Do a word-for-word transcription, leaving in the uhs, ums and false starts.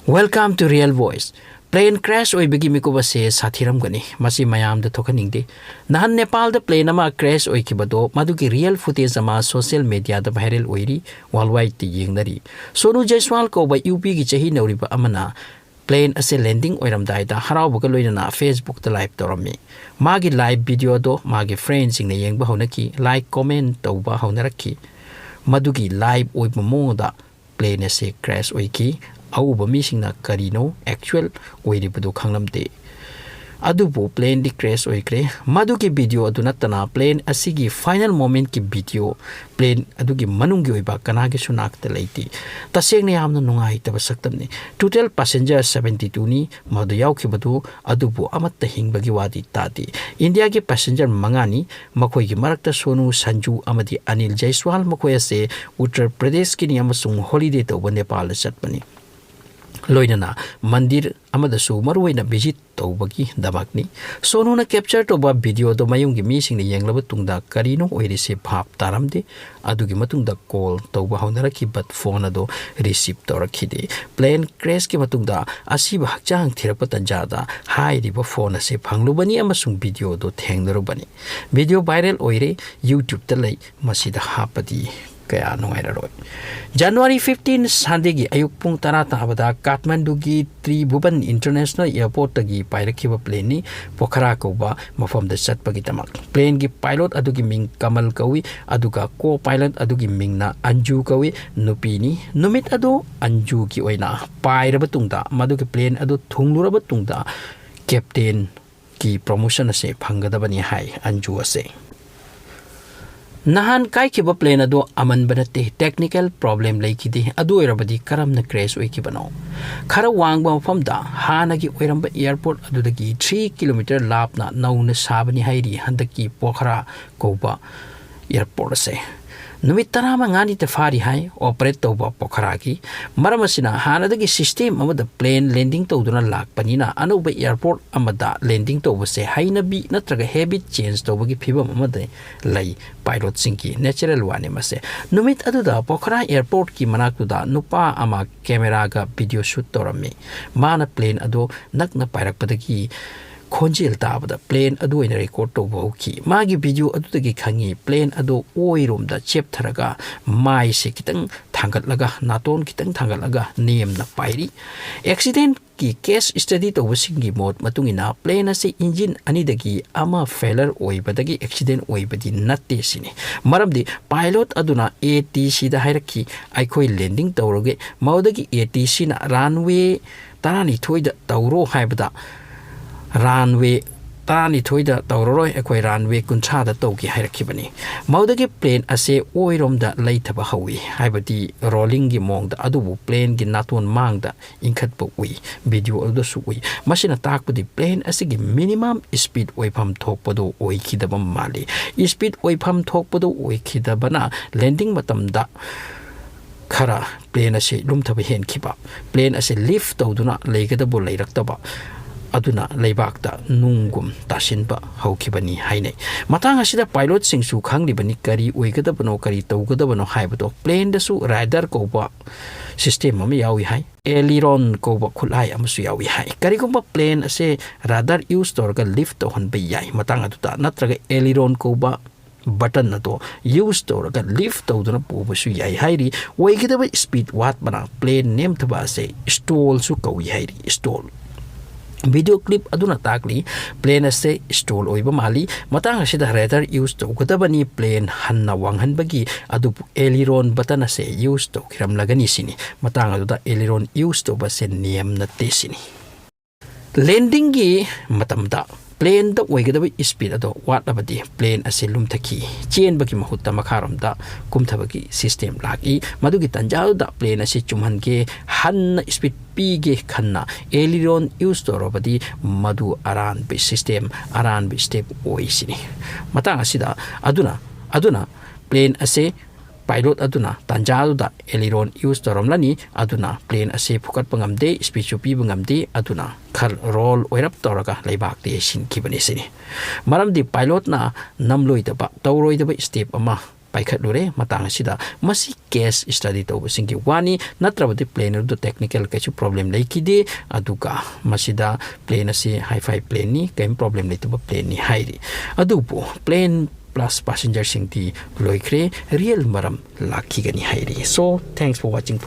Welcome to Real Voice. Plane crash ꯑꯣꯏꯕꯒꯤ ꯃꯤꯀꯨꯞ ꯑꯁꯦ ꯁꯥꯊꯤꯔꯝꯒꯅꯤ꯫ ꯃꯁꯤ ꯃꯌꯥꯝꯗ ꯊꯣꯛꯍꯟꯅꯤꯡꯗꯦ꯫ ꯅꯍꯥꯟ ꯅꯦꯄꯥꯜꯗ plane ꯑꯃ crash ꯑꯣꯏꯈꯤꯕꯗꯣ, ꯃꯗꯨꯒꯤ real footage ꯑꯃ social mediaꯗ viral ꯑꯣꯏꯔꯤ, worldwideꯇ ꯌꯦꯡꯅꯔꯤ꯫ ꯁꯣꯅꯨ ꯖꯩꯁ꯭ꯋꯥꯜ ꯀꯧꯕ ꯌꯨ ꯄꯤꯒꯤ ꯆꯍꯤ ꯅꯧꯔꯤꯕ ꯑꯃꯅ plane ꯑꯁꯦ landing ꯑꯣꯏꯔꯝꯗꯥꯏꯗ ꯍꯔꯥꯎꯕꯒ ꯂꯣꯏꯅꯅ Facebookꯇ live ꯇꯧꯔꯝꯃꯤ꯫ ꯃꯥꯒꯤ live videoꯗꯣ ꯃꯥꯒꯤ friendꯁꯤꯡꯅ ꯌꯦꯡꯕ ꯍꯧꯅꯈꯤ, like, comment ꯇꯧꯕ ꯍꯧꯅꯔꯛꯈꯤ꯫ ꯃꯗꯨꯒꯤ live ꯑꯣꯏꯕ ꯃꯑꯣꯡꯗ plane ꯑꯁꯤ crash ꯑꯣꯏꯈꯤ꯫ ꯑꯎꯕ ꯃꯤꯁꯤꯡꯅ ꯀꯔꯤꯅꯣ actual ꯑꯣꯏꯔꯤꯕꯗꯨ ꯈꯪꯂꯝꯗꯦ꯫ ꯑꯗꯨꯕꯨ planeꯗꯤ crash ꯑꯣꯏꯈ꯭ꯔꯦ꯫ ꯃꯗꯨꯒꯤ video ꯑꯗꯨ ꯅꯠꯇꯅ plane ꯑꯁꯤꯒꯤ final momentꯀꯤ video, plane ꯑꯗꯨꯒꯤ ꯃꯅꯨꯡꯒꯤ ꯑꯣꯏꯕ ꯀꯅꯥꯒꯤꯁꯨ ꯅꯥꯛꯇ ꯂꯩꯇꯦ꯫ ꯇꯁꯦꯡꯅ ꯌꯥꯝꯅ ꯅꯨꯡꯉꯥꯏꯇꯕ ꯁꯛꯇꯝꯅꯤ꯫ Total passenger seventy twoꯅꯤ ꯃꯗꯨ ꯌꯥꯎꯈꯤꯕꯗꯨ, ꯑꯗꯨꯕꯨ ꯑꯃꯠꯇ ꯍꯤꯡꯕꯒꯤ ꯋꯥꯗꯤ ꯇꯥꯗꯦ꯫ ꯏꯟꯗꯤꯌꯥꯒꯤ passenger ꯃꯉꯥꯅꯤ꯫ ꯃꯈꯣꯏꯒꯤ ꯃꯔꯛꯇ ꯁꯣꯅꯨ, ꯁꯟꯖꯨ ꯑꯃꯗꯤ ꯑꯅꯤꯜ ꯖꯩꯁ꯭ꯋꯥꯜ, ꯃꯈꯣꯏ ꯑꯁꯦ ꯎꯠꯇꯔ ꯄ꯭ꯔꯗꯦꯁꯀꯤꯅꯤ ꯑꯃꯁꯨꯡ holiday ꯇꯧꯕ ꯅꯦꯄꯥꯜꯗ ꯆꯠꯄꯅꯤ꯫ ꯂꯣꯏꯅꯅ ꯃꯟꯗꯤꯔ ꯑꯃꯗꯁꯨ ꯃꯔꯨꯑꯣꯏꯅ visit ꯇꯧꯕꯒꯤꯗꯃꯛꯅꯤ꯫ ꯁꯣꯅꯨꯅ capture ꯇꯧꯕ videoꯗꯣ ꯃꯌꯨꯝꯒꯤ ꯃꯤꯁꯤꯡꯅ ꯌꯦꯡꯂꯕ ꯇꯨꯡꯗ ꯀꯔꯤꯅꯣ ꯑꯣꯏꯔꯤꯁꯦ ꯚꯥꯞ ꯇꯥꯔꯝꯗꯦ꯫ ꯑꯗꯨꯒꯤ ꯃꯇꯨꯡꯗ call ꯇꯧꯕ ꯍꯧꯅꯔꯛꯈꯤ, but phone ꯑꯗꯣ receive ꯇꯧꯔꯛꯈꯤꯗꯦ꯫ Plane crashꯀꯤ ꯃꯇꯨꯡꯗ ꯑꯁꯤꯕ ꯍꯛꯆꯥꯡ ꯊꯤꯔꯛꯄ ꯇꯥꯟꯖꯥꯗ ꯍꯥꯏꯔꯤꯕ phone ꯑꯁꯤ ꯐꯪꯂꯨꯕꯅꯤ ꯑꯃꯁꯨꯡ videoꯗꯣ ꯊꯦꯡꯅꯔꯨꯕꯅꯤ꯫ Video viral ꯑꯣꯏꯔꯦ, YouTubeꯇ ꯂꯩ, ꯃꯁꯤꯗ ꯍꯥꯞꯄꯗꯤ ꯀꯌꯥ ꯅꯨꯡꯉꯥꯏꯔꯔꯣꯏ꯫ January fifteen Sundayꯒꯤ ꯑꯌꯨꯛ ꯄꯨꯡ ꯇꯔꯥ ꯇꯥꯕꯗ ꯀꯥꯊꯃꯟꯗꯨꯒꯤ ꯇ꯭ꯔꯤꯚꯨꯕꯟ International Airportꯇꯒꯤ ꯄꯥꯏꯔꯛꯈꯤꯕ planeꯅꯤ, ꯄꯣꯈꯔꯥ ꯀꯧꯕ ꯃꯐꯝꯗ ꯆꯠꯄꯒꯤꯗꯃꯛ꯫ Planeꯒꯤ pilot ꯑꯗꯨꯒꯤ ꯃꯤꯡ ꯀꯃꯜ ꯀꯧꯏ, ꯑꯗꯨꯒ co-pilot ꯑꯗꯨꯒꯤ ꯃꯤꯡꯅ ꯑꯟꯖꯨ ꯀꯧꯏ, ꯅꯨꯄꯤꯅꯤ꯫ ꯅꯨꯃꯤꯠ ꯑꯗꯨ ꯑꯟꯖꯨꯒꯤ ꯑꯣꯏꯅ ꯄꯥꯏꯔꯕ ꯇꯨꯡꯗ, ꯃꯗꯨꯒꯤ plane ꯑꯗꯨ ꯊꯨꯡꯂꯨꯔꯕ ꯇꯨꯡꯗ, captainꯒꯤ promotion ꯑꯁꯦ ꯐꯪꯒꯗꯕꯅꯤ ꯍꯥꯏ ꯑꯟꯖꯨ ꯑꯁꯦ꯫ ꯅꯍꯥꯟ ꯀꯥꯏꯈꯤꯕ plane ꯑꯗꯨ ꯑꯃꯟꯕ ꯅꯠꯇꯦ, technical problem ꯂꯩꯈꯤꯗꯦ꯫ ꯑꯗꯨ ꯑꯣꯏꯔꯕꯗꯤ ꯀꯔꯝꯅ crash ꯑꯣꯏꯈꯤꯕꯅꯣ? ꯈꯔ ꯋꯥꯡꯕ ꯃꯐꯝꯗ ꯍꯥꯟꯅꯒꯤ ꯑꯣꯏꯔꯝꯕ airport ꯑꯗꯨꯗꯒꯤ three kilometer ꯂꯥꯞꯅ ꯅꯧꯅ ꯁꯥꯕꯅꯤ ꯍꯥꯏꯔꯤ ꯍꯟꯗꯛꯀꯤ ꯄꯣꯈꯔꯥ ꯀꯧꯕ airport ꯑꯁꯦ꯫ ꯅꯨꯃꯤꯠ ꯇꯔꯥꯃꯉꯥꯅꯤꯇ ꯐꯥꯔꯤ ꯍꯥꯏ ꯑꯣꯄꯔꯦꯠ ꯇꯧꯕ ꯄꯣꯈꯔꯥꯒꯤ꯫ ꯃꯔꯝ ꯑꯁꯤꯅ ꯍꯥꯟꯅꯗꯒꯤ ꯁꯤꯁꯇꯦꯝ ꯑꯃꯗ ꯄ꯭ꯂꯦꯟ ꯂꯦꯟꯗꯤꯡ ꯇꯧꯗꯨꯅ ꯂꯥꯛꯄꯅꯤꯅ ꯑꯅꯧꯕ ꯑꯦꯌꯔꯄꯣꯔꯠ ꯑꯃꯗ ꯂꯦꯟꯗꯤꯡ ꯇꯧꯕꯁꯦ ꯍꯩꯅꯕꯤ ꯅꯠꯇ꯭ꯔꯒ ꯍꯦꯕꯤꯠ ꯆꯦꯟꯖ ꯇꯧꯕꯒꯤ ꯐꯤꯕꯝ ꯑꯃꯗ ꯂꯩ ꯄꯥꯏꯂꯣꯠꯁꯤꯡꯒꯤ꯫ ꯅꯦꯆꯔꯦꯜ ꯋꯥꯅꯤ ꯃꯁꯦ꯫ ꯅꯨꯃꯤꯠ ꯑꯗꯨꯗ ꯄꯣꯈꯔꯥ ꯑꯦꯌꯔꯄꯣꯔꯠꯀꯤ ꯃꯅꯥꯛꯇꯨꯗ ꯅꯨꯄꯥ ꯑꯃ ꯀꯦꯃꯦꯔꯥꯒ ꯚꯤꯗꯤꯑꯣ ꯁꯨꯠ ꯇꯧꯔꯝꯃꯤ꯫ ꯃꯥꯅ ꯄ꯭ꯂꯦꯟ ꯑꯗꯣ ꯅꯛꯅ ꯄꯥꯏꯔꯛꯄꯗꯒꯤ ꯈꯣꯟꯖꯦꯜ ꯇꯥꯕꯗ ꯄ꯭ꯂꯦꯟ ꯑꯗꯨ ꯑꯣꯏꯅ ꯔꯦꯀꯣꯔꯠ ꯇꯧꯕ ꯍꯧꯈꯤ꯫ ꯃꯥꯒꯤ ꯚꯤꯗꯤꯑꯣ ꯑꯗꯨꯗꯒꯤ ꯈꯪꯉꯤ ꯄ꯭ꯂꯦꯟ ꯑꯗꯨ ꯑꯣꯏꯔꯣꯝꯗ ꯆꯦꯞꯊꯔꯒ ꯃꯥꯏꯁꯦ ꯈꯤꯇꯪ ꯊꯥꯡꯒꯠꯂꯒ, ꯅꯥꯇꯣꯟ ꯈꯤꯇꯪ ꯊꯥꯡꯒꯠꯂꯒ ꯅꯦꯝꯅ ꯄꯥꯏꯔꯤ꯫ ꯑꯦꯛꯁꯤꯗꯦꯟꯠꯀꯤ ꯀꯦꯁ ꯁ꯭ꯇꯗꯤ ꯇꯧꯕꯁꯤꯡꯒꯤ ꯃꯣꯠ ꯃꯇꯨꯡ ꯏꯟꯅ ꯄ꯭ꯂꯦꯟ ꯑꯁꯤ ꯏꯟꯖꯤꯟ ꯑꯅꯤꯗꯒꯤ ꯑꯃ ꯐꯦꯂꯔ ꯑꯣꯏꯕꯗꯒꯤ ꯑꯦꯛꯁꯤꯗꯦꯟ ꯑꯣꯏꯕꯗꯤ ꯅꯠꯇꯦ ꯁꯤꯅꯤ꯫ ꯃꯔꯝꯗꯤ ꯄꯥꯏꯂꯣꯠ ꯑꯗꯨꯅ ꯑꯦ ꯇꯤ ꯁꯤꯗ ꯍꯥꯏꯔꯛꯈꯤ, "ꯑꯩꯈꯣꯏ ꯂꯦꯟꯗꯤꯡ ꯇꯧꯔꯒꯦ"꯫ ꯃꯗꯨꯗꯒꯤ ꯑꯦ ꯇꯤ ꯁꯤꯅ ꯔꯥꯟꯋꯦ ꯇꯔꯥꯅꯤꯊꯣꯏꯗ ꯇꯧꯔꯣ ꯍꯥꯏꯕꯗ ꯔꯥꯟꯋꯦ ꯇꯔꯥꯅꯤꯊꯣꯏꯗ ꯇꯧꯔꯔꯣꯏ, ꯑꯩꯈꯣꯏ ꯔꯥꯟꯋꯦ ꯀꯨꯟꯊ꯭ꯔꯥꯗ ꯇꯧꯒꯦ ꯍꯥꯏꯔꯛꯈꯤꯕꯅꯤ꯫ ꯃꯗꯨꯗꯒꯤ ꯄ꯭ꯂꯦꯟ ꯑꯁꯦ ꯑꯣꯏꯔꯣꯝꯗ ꯂꯩꯊꯕ ꯍꯧꯏ, ꯍꯥꯏꯕꯗꯤ ꯔꯣꯂꯤꯡꯒꯤ ꯃꯑꯣꯡꯗ, ꯑꯗꯨꯕꯨ ꯄ꯭ꯂꯦꯟꯒꯤ ꯅꯥꯇꯣꯟ ꯃꯥꯡꯗ ꯏꯟꯈꯠꯄ ꯎꯏ, ꯚꯤꯗꯤꯑꯣ ꯑꯗꯨꯗꯁꯨ ꯎꯏ꯫ ꯃꯁꯤꯅ ꯇꯥꯛꯄꯗꯤ ꯄ꯭ꯂꯦꯟ ꯑꯁꯤꯒꯤ ꯃꯤꯅꯤꯃꯝ ꯁ꯭ꯄꯤꯗ ꯑꯣꯏꯐꯝ ꯊꯣꯛꯄꯗꯨ ꯑꯣꯏꯈꯤꯗꯕ ꯃꯥꯜꯂꯤ꯫ ꯁ꯭ꯄꯤꯗ ꯑꯣꯏꯐꯝ ꯊꯣꯛꯄꯗꯨ ꯑꯣꯏꯈꯤꯗꯕꯅ ꯂꯦꯟꯗꯤꯡ ꯃꯇꯝꯗ ꯈꯔ ꯄ꯭ꯂꯦꯟ ꯑꯁꯤ ꯂꯨꯝꯊꯕ ꯍꯦꯟꯈꯤꯕ, ꯄ꯭ꯂꯦꯟ ꯑꯁꯤ ꯂꯤꯐ ꯇꯧꯗꯨꯅ ꯂꯩꯒꯗꯕ ꯂꯩꯔꯛꯇꯕ ꯑꯗꯨꯅ ꯂꯩꯕꯥꯛꯇ ꯅꯨꯡꯒꯨꯝ ꯇꯥꯁꯤꯟꯕ ꯍꯧꯈꯤꯕꯅꯤ ꯍꯥꯏꯅꯩ꯫ ꯃꯇꯥꯡ ꯑꯁꯤꯗ ꯄꯥꯏꯂꯣꯠꯁꯤꯡꯁꯨ ꯈꯪꯂꯤꯕꯅꯤ ꯀꯔꯤ ꯑꯣꯏꯒꯗꯕꯅꯣ, ꯀꯔꯤ ꯇꯧꯒꯗꯕꯅꯣ ꯍꯥꯏꯕꯗꯣ꯫ ꯄ꯭ꯂꯦꯟꯗꯁꯨ ꯔꯥꯗꯥꯔ ꯀꯧꯕ ꯁꯤꯁꯇꯦꯝ ꯑꯃ ꯌꯥꯎꯏ ꯍꯥꯏ, ꯑꯦꯂꯤꯔꯣꯟ ꯀꯧꯕ ꯈꯨꯠꯂꯥꯏ ꯑꯃꯁꯨ ꯌꯥꯎꯏ ꯍꯥꯏ꯫ ꯀꯔꯤꯒꯨꯝꯕ ꯄ꯭ꯂꯦꯟ ꯑꯁꯦ ꯔꯥꯗꯥꯔ ꯌꯨꯁ ꯇꯧꯔꯒ ꯂꯤꯐ ꯇꯧꯍꯟꯕ ꯌꯥꯏ꯫ ꯃꯇꯥꯡ ꯑꯗꯨꯗ ꯅꯠꯇ꯭ꯔꯒ ꯑꯦꯂꯤꯔꯣꯟ ꯀꯧꯕ ꯕꯇꯟ ꯑꯗꯣ ꯌꯨꯁ ꯇꯧꯔꯒ ꯂꯤꯐ ꯇꯧꯗꯨꯅ ꯄꯨꯕꯁꯨ ꯌꯥꯏ ꯍꯥꯏꯔꯤ꯫ ꯑꯣꯏꯒꯗꯕ ꯁ꯭ꯄꯤꯗ ꯋꯥꯠꯄꯅ ꯄ꯭ꯂꯦꯟ ꯅꯦꯝꯊꯕ ꯑꯁꯦ ꯁ꯭ꯇꯣꯜꯁꯨ ꯀꯧꯏ ꯍꯥꯏꯔꯤ, ꯁ꯭ꯇꯣꯜ꯫ ꯚꯤꯗꯤꯑꯣ ꯀ꯭ꯂꯤꯞ ꯑꯗꯨꯅ ꯇꯥꯛꯂꯤ ꯄ꯭ꯂꯦꯟ ꯑꯁꯦ ꯁ꯭ꯇꯣꯜ ꯑꯣꯏꯕ ꯃꯥꯜꯂꯤ꯫ ꯃꯇꯥꯡ ꯑꯁꯤꯗ ꯔꯦꯗꯥꯔ ꯌꯨꯁ ꯇꯧꯒꯗꯕꯅꯤ, ꯄ꯭ꯂꯦꯟ ꯍꯟꯅ ꯋꯥꯡꯍꯟꯕꯒꯤ, ꯑꯗꯨꯕꯨ ꯑꯦꯂꯤꯔꯣꯟ ꯕꯇꯟ ꯑꯁꯦ ꯌꯨꯁ ꯇꯧꯈꯤꯔꯝꯂꯒꯅꯤ ꯁꯤꯅꯤ꯫ ꯃꯇꯥꯡ ꯑꯗꯨꯗ ꯑꯦꯂꯤꯔꯣꯟ ꯌꯨꯁ ꯇꯧꯕ ꯑꯁꯦ ꯅꯤꯌꯝ ꯅꯠꯇꯦ ꯁꯤꯅꯤ꯫ ꯂꯦꯟꯗꯤꯡꯒꯤ ꯃꯇꯝꯗ ꯄ꯭ꯂꯦꯟꯗ ꯑꯣꯏꯒꯗꯕ ꯁ꯭ꯄꯤꯗ ꯑꯗꯣ ꯋꯥꯠꯂꯕꯗꯤ ꯄ꯭ꯂꯦꯟ ꯑꯁꯤ ꯂꯨꯝꯊꯈꯤ꯫ ꯆꯦꯟꯕꯒꯤ ꯃꯍꯨꯠꯇ ꯃꯈꯥꯔꯣꯝꯗ ꯀꯨꯝꯊꯕꯒꯤ ꯁꯤꯁꯇꯦꯝ ꯂꯥꯛꯏ꯫ ꯃꯗꯨꯒꯤ ꯇꯟꯖꯥꯗꯨꯗ ꯄ꯭ꯂꯦꯟ ꯑꯁꯤ ꯆꯨꯝꯍꯟꯒꯦ, ꯍꯟꯅ ꯁ꯭ꯄꯤꯗ ꯄꯤꯒꯦ ꯈꯟꯅ ꯑꯦꯂꯤꯔꯣꯟ ꯌꯨꯁ ꯇꯧꯔꯕꯗꯤ ꯃꯗꯨ ꯑꯔꯥꯟꯕ ꯁꯤꯁꯇꯦꯝ, ꯑꯔꯥꯟꯕ ꯁ꯭ꯇꯦꯞ ꯑꯣꯏꯁꯤꯅꯤ꯫ ꯃꯇꯥꯡ ꯑꯁꯤꯗ ꯑꯗꯨꯅ, ꯑꯗꯨꯅ ꯄ꯭ꯂꯦꯟ ꯑꯁꯦ ꯄꯥꯏꯂꯣꯠ ꯑꯗꯨꯅ ꯇꯥꯟꯖꯥꯗꯨꯗ ꯑꯦꯂꯤꯔꯣꯟ ꯌꯨꯁ ꯇꯧꯔꯝꯂꯅꯤ꯫ ꯑꯗꯨꯅ ꯄ꯭ꯂꯦꯟ ꯑꯁꯤ ꯐꯨꯒꯠꯄ ꯉꯝꯗꯦ, ꯁ꯭ꯄꯤꯠꯁꯨ ꯄꯤꯕ ꯉꯝꯗꯦ꯫ ꯑꯗꯨꯅ ꯈꯔ ꯔꯣꯜ ꯑꯣꯏꯔꯞ ꯇꯧꯔꯒ ꯂꯩꯕꯥꯛꯇ ꯌꯩꯁꯤꯟꯈꯤꯕꯅꯤ ꯁꯤꯅꯤ꯫ ꯃꯔꯝꯗꯤ ꯄꯥꯏꯂꯣꯠꯅ ꯅꯝꯂꯣꯏꯗꯕ, ꯇꯧꯔꯣꯏꯗꯕ ꯁ꯭ꯇꯦꯞ ꯑꯃ ꯄꯥꯏꯈꯠꯂꯨꯔꯦ꯫ ꯃꯇꯥꯡ ꯑꯁꯤꯗ ꯃꯁꯤ ꯀꯦꯁ ꯁ꯭ꯇꯗꯤ ꯇꯧꯕꯁꯤꯡꯒꯤ ꯋꯥꯅꯤ, ꯅꯠꯇ꯭ꯔꯕꯗꯤ ꯄ꯭ꯂꯦꯟ ꯑꯗꯨ ꯇꯦꯛꯅꯤꯀꯦꯜ ꯀꯩꯁꯨ ꯄ꯭ꯔꯣꯕ꯭ꯂꯦꯝ ꯂꯩꯈꯤꯗꯦ꯫ ꯑꯗꯨꯒ ꯃꯁꯤꯗ ꯄ꯭ꯂꯦꯟ ꯑꯁꯤ ꯍꯥꯏ ꯐꯥꯏ ꯄ꯭ꯂꯦꯟꯅꯤ, ꯀꯔꯤꯝ ꯄ꯭ꯔꯣꯕ꯭ꯂꯦꯝ ꯂꯩꯇꯕ ꯄ꯭ꯂꯦꯟꯅꯤ ꯍꯥꯏꯔꯤ꯫ ꯑꯗꯨꯕꯨ ꯄ꯭ꯂꯦꯟ ꯄ꯭ꯂꯁ ꯄꯥꯁꯦꯟꯖꯔꯁꯤꯡꯗꯤ ꯂꯣꯏꯈ꯭ꯔꯦ꯫ ꯔꯤꯌꯦꯜ ꯃꯔꯝ ꯂꯥꯛꯈꯤꯒꯅꯤ ꯍꯥꯏꯔꯤ꯫ So, thanks for watching,